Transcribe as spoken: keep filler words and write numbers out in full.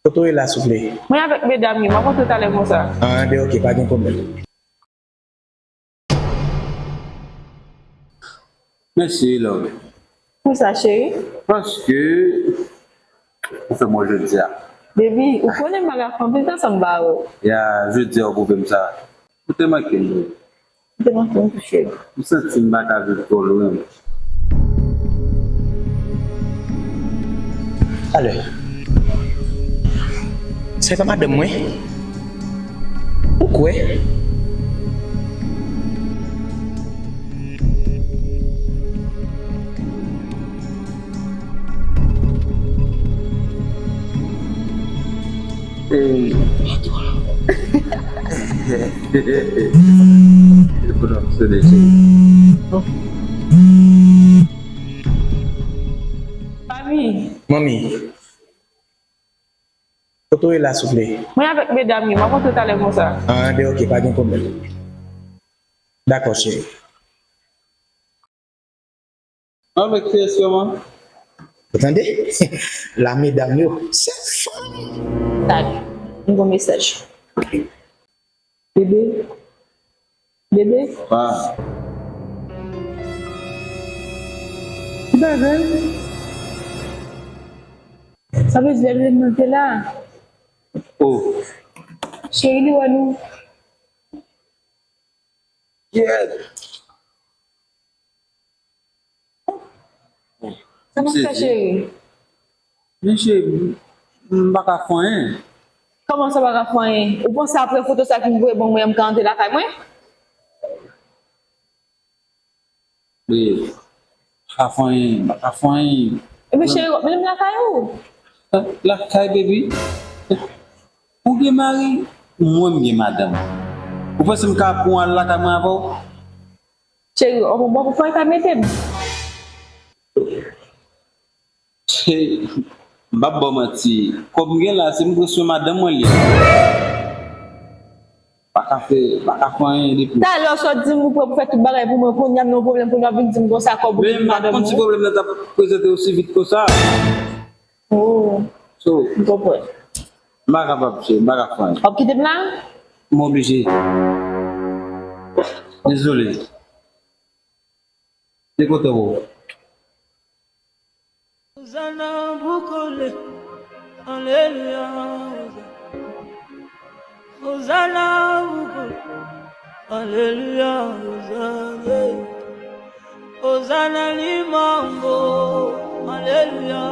Kote w ye la, souple? Mwen avèk medam yo, m ap rantre talè konsa. Ah, ben, ok, pa gen pwoblèm. Mèsi, love. Pou sa, cheri? Paske ou fè m wè jodi a. Baby, ou konnen m pa ka fè anpil tan san m pa wè w. Ya, jodi a ou pwouve m sa. Ou te manke m wi. Ou te manke m tou, cheri. M santi m pa ka viv twò lwen. Alè. Sa e pa madanm mwen? Ou kwè? Ey. Telefòn ap sone, cheri. Mami. Manmi. Kote w ye la, souple? Mwen avèk medam yo, m ap rantre talè konsa. Ah, ben, ok, pa gen pwoblèm. Dakò, cheri. Avèk kiyès sèlman? Ou tande? La medam yo, se fanm. Tande, m gon mesaj. Bebe, bebe. Ah. Ki bagay? Sa vle di lè mwen te la. Oh. Cheri, li wè nou. Kiyès? Sa m ap fè, cheri? Men cheri, m, m pa ka fè anyen. Kòman sa pa ka fè anyen? Ou panse apre foto sa ki m voye ban mwen an, m ka antre lakay mwen? Babe, m pa ka fè anyen, m pa ka fè anyen. Ebyen, cheri, w ap mennen m lakay ou? Lakay, baby? Ou gen mari? Mwen, m gen madanm. Ou panse m ka pran w al lakay mwen avè w? Cheri, w ap pran bò pou fè ka mete m. Cheri, m p ap ba w manti. Kòb m gen la, se m pran swen madanm mwen li ye. Pa ka fè, pa ka fè anyen depi. Talè w sot di m ou prè pou fè tout bagay pou mwen, kounye a m nan yon pwoblèm, kounye a w vin di m konsa kòb ou gen madanm ou. Men m pa t konn si pwoblèm nan t ap prezante osi vit konsa. Oh. So, m konprann. M pa kapab, cheri, m pa ka fè anyen. W ap kite m la? M oblije. Dezole. Se kote w? Ozana bukole, aleluya. Ozana bukole, aleluya. Ozana, Ozana limambo, aleluya.